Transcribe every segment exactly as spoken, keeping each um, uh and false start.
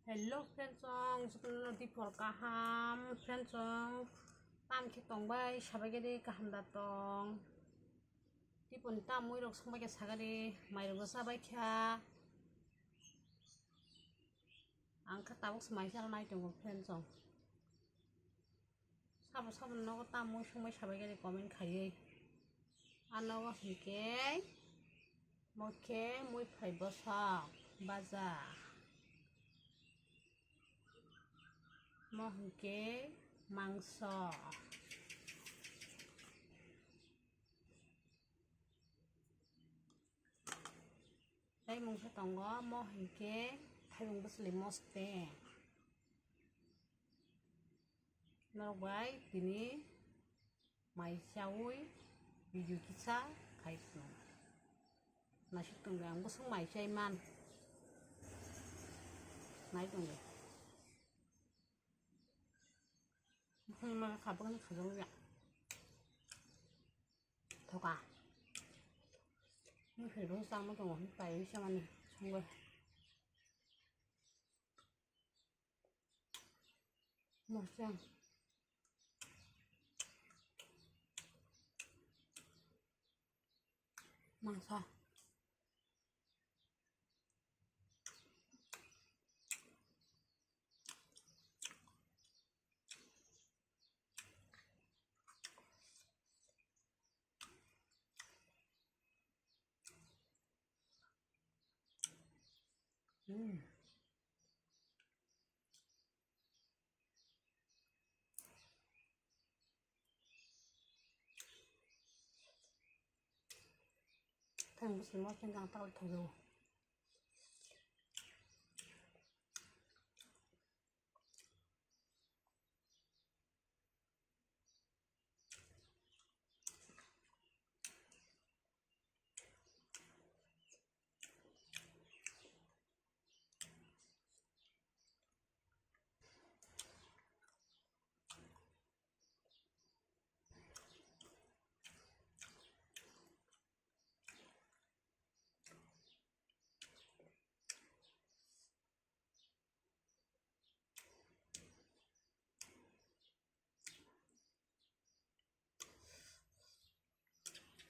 Hello friends song, jotono dipor kaham friends song, tam khe tongbai sabai gede kaham da tong. Dipor ni tam mui rok songbai khe sagadi, mai rok bo sabai kha. Ang khe tabuk se mai sal nai tongo friends song. Sabo sabo nogo tam mui songbai sabai gede comment khaiwi. Ano hinkhe mo khe mui phai bosok baja. Mo hinkhe mangso. Tei mungsa tongo mo hinkhe thaibung bwswlwi moste. Norok bai tini mai chaui video kisa khai phano. Naisik tongdi ang bwswk mai chai man. Nai tongdi. Bukhung ma khabang khabang ya. Thoka. Ni phai bang chang ma tongo, pai chamani songwi. Mosya. Mangsa. Hmm. Tang bwswk mosong kang tal thangjago.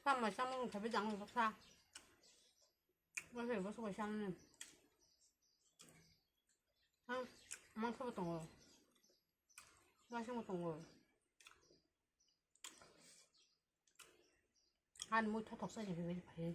Samung samung thabi jang sa. Masih bos kau samung. Mang kau tunggu. Masih mau tunggu. Ani mui thothok se ni phai.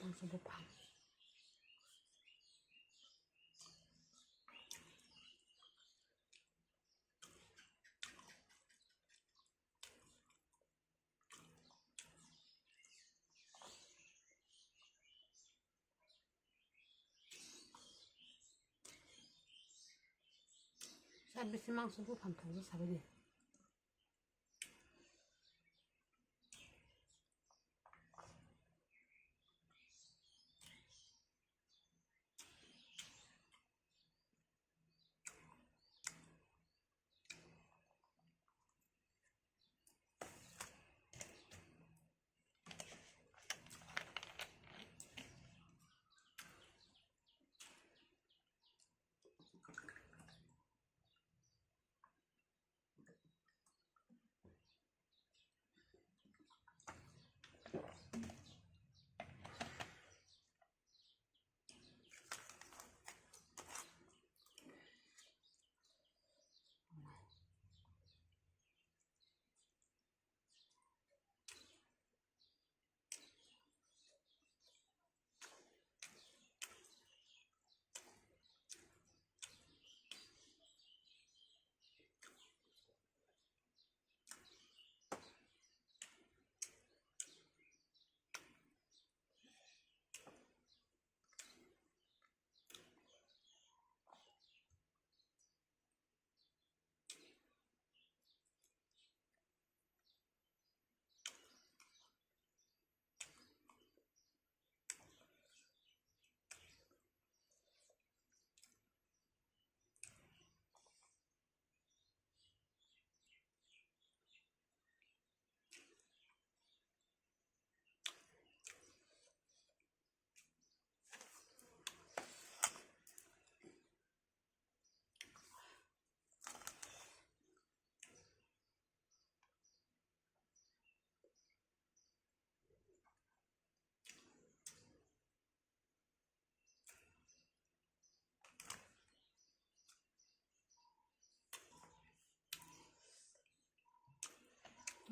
Mangsa buphang. Sa bisi mangsa buphang thangsa sabai di.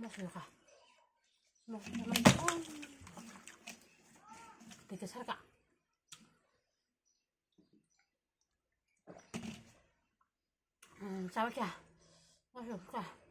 Masuk ka. Masuk ka. Tete sarka. Hmm, sawa kya? Masuk ka.